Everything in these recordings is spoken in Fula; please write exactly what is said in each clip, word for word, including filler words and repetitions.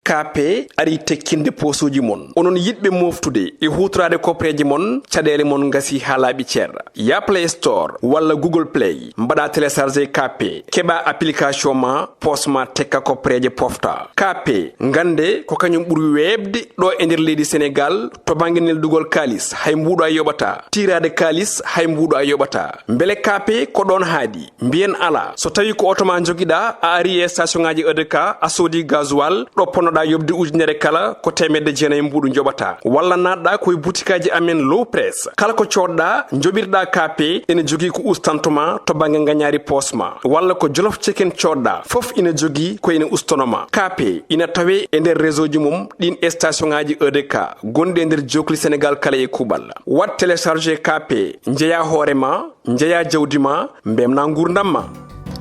K P arii tekkinde poosuuji mon. Onon yiɗɓe mooftude e huutoraade kopreeje mon, caɗeele mon ngasii haa laaɓi cer. Yah Play Store walla Google Play, mbaɗaa télécharger K P, keɓaa application ma, poos ma tekka kopreeje pofta. K P, ngannde ko kañum ɓuri weeɓde ɗo e nder leydi Senegaal to bannge neldugol kaalis, hay mbuuɗo a yoɓataa. Tiiraade kaalis, hay mbuuɗo a yoɓataa. Mbele K P ko ɗoon haaɗi? Mbiyen alaa. So tawii ko oto ma njogiɗaa, a arii e station ŋaaji E D K, a soodii gasoil, ɗo ponnoɗaa yoɓde ujunere kala, ko teemedde jeenayi mbuuɗu njoɓataa. Walla naatɗaa ko e butikaaji amen Low Press. Kala ko coodɗaa, njoɓirɗaa K P, ene jogii ko ustanto ma to bannge ngañaari poos ma. Walla ko Jolof Chicken coodɗaa, fof ina jogii ko ene ustono ma. K P ina tawee e nder réseau ji mum ɗiin e station ŋaaji E D K gonɗi e nder jookli Senegaal kala e kuuɓal. Waɗ télécharger K P, njeyaa hoore ma, njeyaa jawdi ma, mbeltinaa nguurndam ma.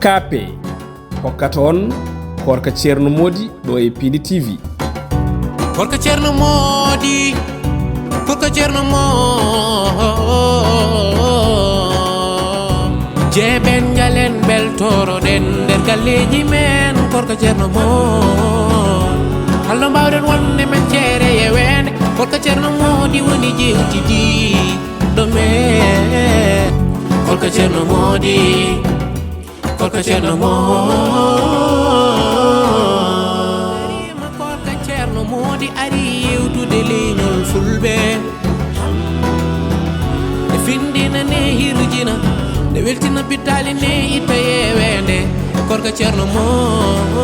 K P hokkata on Koorka Ceerno Moodi ɗo e Piindi T V. Koorka Ceerno Moodi, Koorka Ceerno Moodi. Jeeɓen njalen mbeltoroɗen nder galleeji men, Koorka Ceerno Moodi. Hallo mbaawɗen wonde men ceere e weende, Koorka Ceerno Moodi woni jewtidi. Ɗo men, Koorka Ceerno Moodi, Koorka Ceerno Moodi. Koorka Ceerno Moodi ari yewtude leñol Fulɓe. Nde findina, nde hirjina, nde weltina pittaali, nde itta yeweende. Koorka Ceerno Moodi.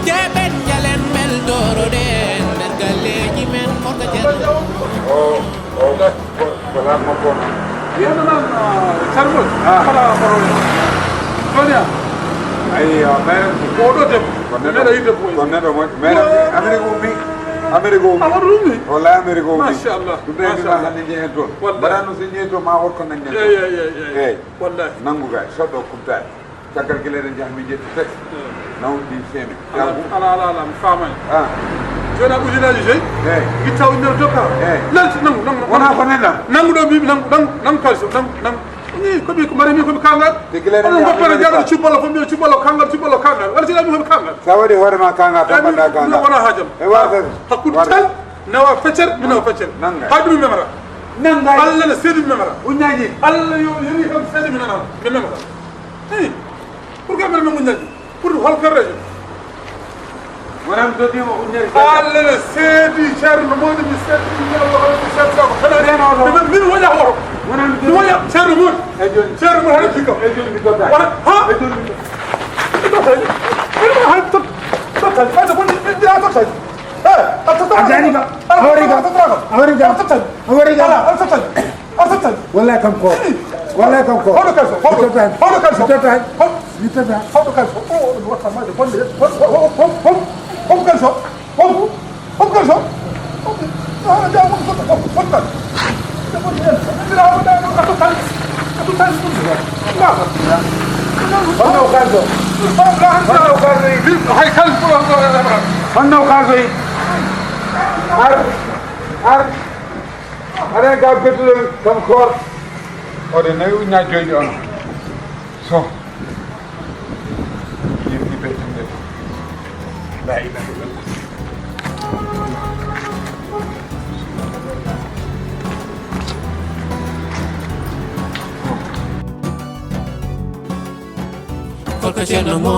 Jeeɓen njalen mbeltoroɗen nder galleeji men, Koorka Ceerno. Wala ko ko. Yalla nan, ah, Carmol. Ah. Wala ko. Sonia. Ay, ah, mais ko ɗo debbo. Ko neɗɗo, meɗa yi debbo. Ko neɗɗo mo, mais Amérique ummi. Amérique ummi. Amérique ummi. Wala Amérique ummi. Machallah. Ɗum ɓe mbima hande jeeyen toon. Wallahi. Mbaɗa no so jeeyen toon ma wot ko nanggen. Eyi, eyi, eyi, eyi. Eyi. Wallahi. Nanngu gay, soɗɗo kumtaade. Caggal gila eɗen njaha min ƴetti taxi. Nawdi seemen. Ala, ala, ala, ala, mi faamani. Ah. Jooni a ujunaaji joyi. Eyi. Itta ujunere dokka. Eyi. Lelti, nangu, nangu, nangu. Wona ko neɗɗam. Nangu ɗo mbiimi, nangu, nangu, nangu kalso, nangu, nangu. Ni ko mi ko mari mi ko mi kangal. Te gila eɗen njaha min ƴetti taxi. Cubbalo fof mi cubbalo kangal, cubbalo kangal. Wala si mi ko mi kangal. Sa waɗi hoore ma kangal, tan mbaɗa kangal. Wona haajam. E wasa. Hakkunde tan, nawa feccere, mi nawa feccere. Nanga. Haa ɗum mi memata. Nanga. Allah ne seedi mi memata. Uññaaji. Allah yo, yo, yo, kam seedi mi nanata. Mi memata. Eyi, pour que mbeɗa nangu ñaƴƴu, pour hol ferrejo? Wonam dodimo uññere seeɗa. Alla ne seedi Ceerno Mawɗo, mi seedi, mi ñawa, mi seedi, ko fenani. Ndeno ɗo. Min, min woña hoto. Wonam mi woña Ceerno Mawɗo. E joni. Ceerno Mawɗo haɗa jikka. E joni mi totta. Wona, ha? E joni mi totta. Mi totta. Mi totta. Hay tot-, totta. Hay to woni, mi jira totta. Eh, a totta. A jani kam. A wari kam. A wari kam. A totta. A wari kam. Ala, a totta. A totta. Wallahi kam ko. Wallahi kam ko. Hoɗo kalso, hoɗo. Mi totta. Hoɗo kalso. Mi totta. Hoɗo. Mi totta. Hoɗo kalso. O, o, mi watta maade bonde. Hom, hom, hom, hom, hom kalso. Hom, hom kalso. Hom. Ah, ja, hom, hom, hom, hom kalso. Honno kalso? Honno kalso? Hay kalso. Honno kalso? Ar, ar. Aɗa ga bettuɗo kam koor. Ode nawi uñña joyɗi on. So. Yimɓe bettude. La ilaha illallah. Kolka Ceerno Mo.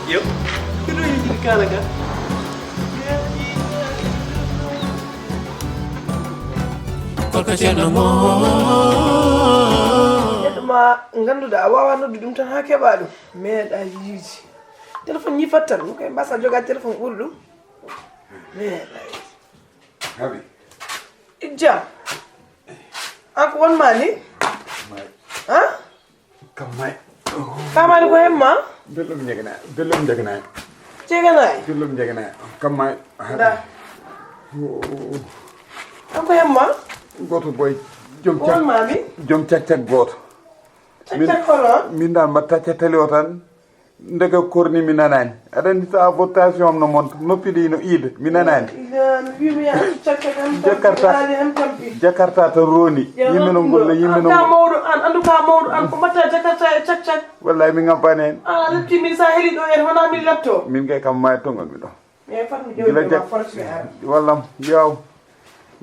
Yo, ko ɗo yejiri kala ka? Kolka Ceerno Mo. Neɗɗo ma ngannduɗaa a waawaa noddu ɗum tan haa keɓaa ɗum. Meeɗaa yiide. Téléphone ñifat tan, ɗum kay mbasa jogaade téléphone ɓuri ɗum. Meeɗaa yiide. Habi. Ijja. An ko won ma ni? May. Ha? Kam may. Kamani ko hemma? Belɗum njegana, belɗum njegana. Jeganay? Belɗum njegana. Kam may. Da. Oh, oh, oh. An ko hemma? Goto boy. Jom cak-, won ma ni? Jom cak cak goto. Cak cak kono? Min dal mbatta cettali o tan. Ndeke korni mi nanaani. Aɗa anndi so a votation am no monta, noppi ɗi no iida, mi nanaani. Ila, mi wiimi ya accu cak cak am tampi, Jakarta, mi haali am tampi. Jakarta tan rooni. Ƴeew yimɓe no ngolla, yimɓe no ngolla. An ka mawɗo an, anndu ka mawɗo an, ko mbatta Jakarta e cak cak. Wallahi mi ngampaani heen. A lepti min sa heli ɗo en, wona min lepto. Min kay kam ma tongal mi ɗo. Gila Jak-, wallam, yaw.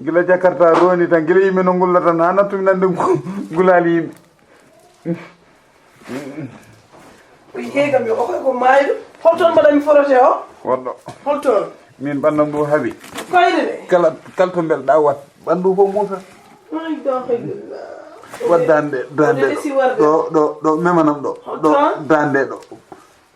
Gila Jakarta rooni tan, gila yimɓe no ngulla tan, haa nattumi nande ngu-, ngulaali yimɓe. Wi heega mi, o koy ko maayɗo. Holton mbaɗa mi forote o? Woɗɗo. Holton? Min ɓanndam ndu haɓi. Koyɗe ɗe? Kala, kala to mbelɗa wat. Ɓanndu fof muusa. La ilaha illallah. Wat dande, dande ɗo, ɗo, ɗo, memanam ɗo. Ɗo, dande ɗo.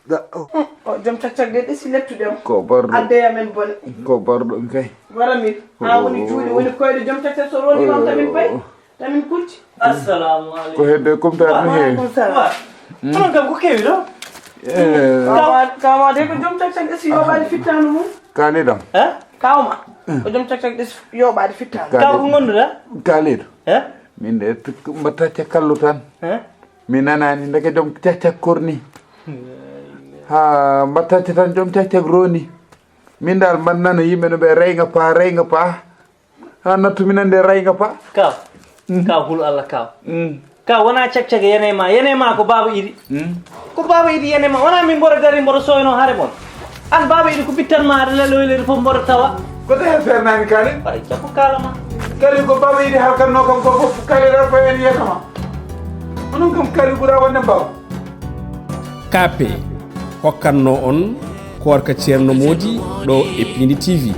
Da-, oh. Hmm, o joom cak cak de, ɗesi lettude am. Ko barɗo. Adde amen bone. Ko barɗo kay. Wara min. Ha woni juuɗe, woni koyɗe joom cak cak so roni mam tamin pay. Tamin kurti. Assalamu aleykum. Ko hedde kumtaade no heewi. Wa aleykum salam. Wa. Hmm. Onon kam ko kewi ɗo? Eh. Kama, kama de ko joom cak cak ɗesi yoɓaade fittaandu mum. Kaalidam. Eh? Kawma. Hmm. Ko joom cak cak ɗesi yoɓaade fittaandu. Kaw ko gonduɗa? Kaalidu. Eh? Min de t-, mbatta cakkallu tan. Eh? Mi nanaani ndeke joom cak cak korni. Ha mbatta cak tan joom cak cak roni. Min dal mban nana yimɓe no ɓe rey nga pa, rey nga pa. Ha nattu mi nande rey nga pa. Kaw. Mm. Kaw hul Allah kaw. Mm. Kaw wona cak cak yene ma, yene ma ko baaba idi. Mm. Ko baaba idi yene ma, wona min mboro dari mboro soyno hare mon. An baaba idi ko bittan ma aɗa lelo lelo fof mboro tawa. Ko de fernani kali. Ay, cakko kala ma. Kali ko baaba idi halkanno kam ko fof kali ra ko en yetama. Onon kam kali ɓura wonde mbaw. K P hokkatno on koorka Ceerno Moodi ɗo e Piindi T V.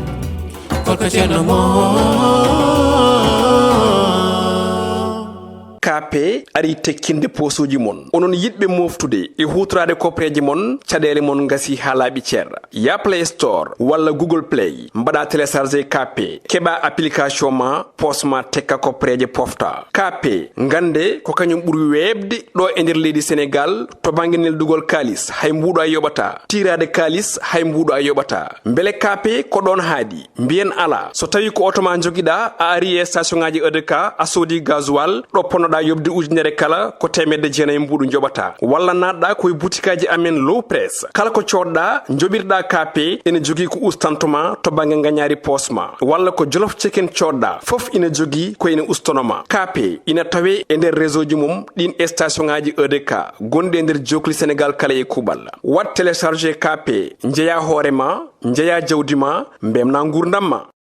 Koorka Ceerno Moodi. K P ari tekkinde posuuji mon. Onon yiɗɓe moftude e huutoraade kopreeje mon, caɗeele mon ngasi haa laaɓi cer. Ya Play Store walla Google Play, mbaɗa télécharger K P, keɓa application ma, pos ma tekka kopreeje pofta. K P, ngannde ko kañum ɓuri weeɓde ɗo e nder leydi Senegaal to bannge neldugol kaalis, hay mbuuɗo a yoɓata. Tiiraade kaalis, hay mbuuɗo a yoɓata. Mbele K P ko ɗoon haaɗi? Mbiyen alaa. So tawii ko oto ma njogiɗaa, a ari e station ŋaaji E D K, a soodi gasoil, ɗo ponnoɗaa yoɓde ujunere kala, ko teemedde jeenayi mbuuɗu njoɓataa. Walla naatɗaa ko e butikaaji amen Low Press. Kala ko coodɗaa, njoɓirɗaa K P, ene jogii ko ustantoo ma to bannge ngañaari poos ma. Walla ko Jolof Chicken coodɗaa, fof ina jogii ko ina ustanoo ma. K P ina tawee e nder réseau ji mum ɗiin station ŋaaji E D K gonɗi e nder jookli Senegaal kala e kuuɓal. Waɗ télécharger K P, njeyaa hoore ma, njeyaa jawdi ma, mbeltinaa nguurndam ma.